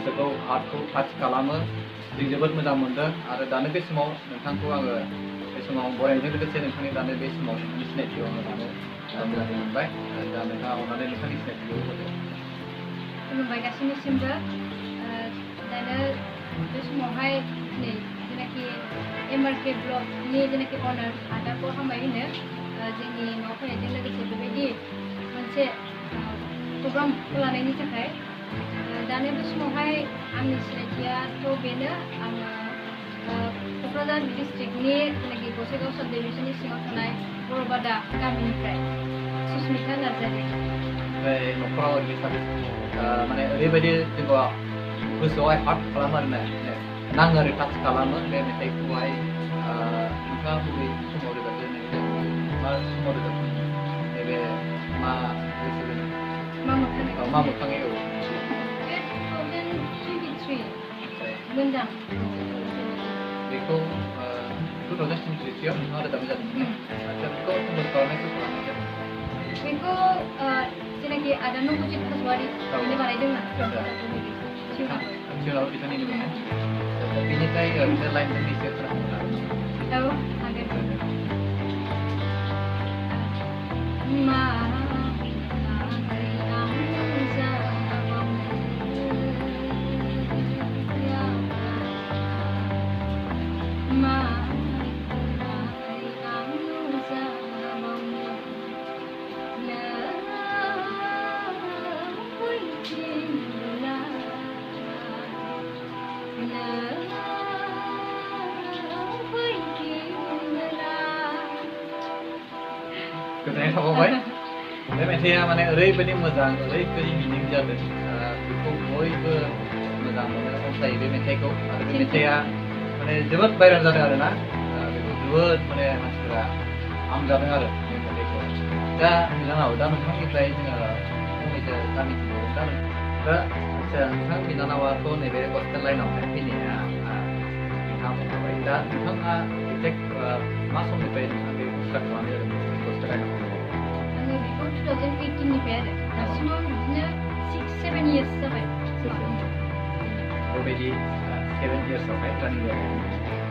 गोसोखौ हार्टखौ टाच खालामो जों जोबोद मोजां मोनदों आरो दानो बे समाव नोंथांखौ आङो बे समाव बरायनायजों लोगोसे नोंथांनि दानो बे समाव नोंथांनि सिनायथिखौ आङो दानो मोजाङै मोनबाय दा नोंथाङा अननानै नोंथांनि सिनायथिखौ होदो। खुलुमबाय गासैनिसिमबो दानो बे समावहाय नै जेनाखि एमआरके ब्लगनि जेनाखि अनार आदाखौ हामबाय होनो जोंनि न'आव फैनायजों लोगोसे बेबायदि मोनसे प्रग्रामखौ लानायनि थाखाय दानो बे समावहाय आंनि सिनायथियाथ' बेनो आङो क'क्राझार डिस्ट्रिक्टनि जेनाखि गसाइगाव साब डिभिजननि सिङाव थानाय बर'बादा गामिनिफ्राय सुस्मिता नार्जारि। ओमफ्राय न'खराव ओरैनो साबेसे माने ओरैबायदि जोंखौ गोसोआवहाय हार्ट खालामो आरोना नाङो आरो टाच खालामो बे मेथाइखौहाय नोंथाङा बबे समाव रोजाबदों मा समाव रोजाबदों नैबे मा बैसो मा मोखाङै औ बे 2023 मोजां बेखौ 2023 आव नोंथाङा रोजाबनाय जादोंमोन आচ্ছা बेखौ कम्प'ज खालामनायखौ खालामनाय जादों बेखौ जेनाखि आदा नबजित हाज'वारि बेनो बानायदोंमोन टिउनाव बिथांनिनो मोनो बेनिफ्राय ओरैनो लाइन मोननैसो खोनासंनो हागोन औ हागोन मा गोजोननाय थाबावबाय बे मेथाइआ माने ओरैबायदि मोजां ओरैबायदि मिनिं जादों बेखौ बयबो मोजां मोनो अनसायो बे मेथाइखौ आरो बे मेथाइआ माने जोबोद भाइरेल जादों आरोना बेखौ जोबोद माने मानसिफोरा हामजादों आरो बे मेथाइखौ दा बिनानाव दा नोंथांनिफ्राय जोङो फंनैसो गामिथिंबावो दा आচ্ছা नोंथां बिनानावाथ' नैबे हस्टेल लाइनावहाय फैनाया नोंथाङा बुंखाबाय दा नोंथाङा एक्जेक्ट मा समनिफ्राय नोंथाङा बे स्टार्ट खालामनाय जादों हस्टेल लाइनाव आङो बेखौ 2018 निफ्राय आरो दासिमाव बिदिनो 6-7 इयार्स जाबाय बेबायदि 7 इयार्सआवहाय रानिं जाबाय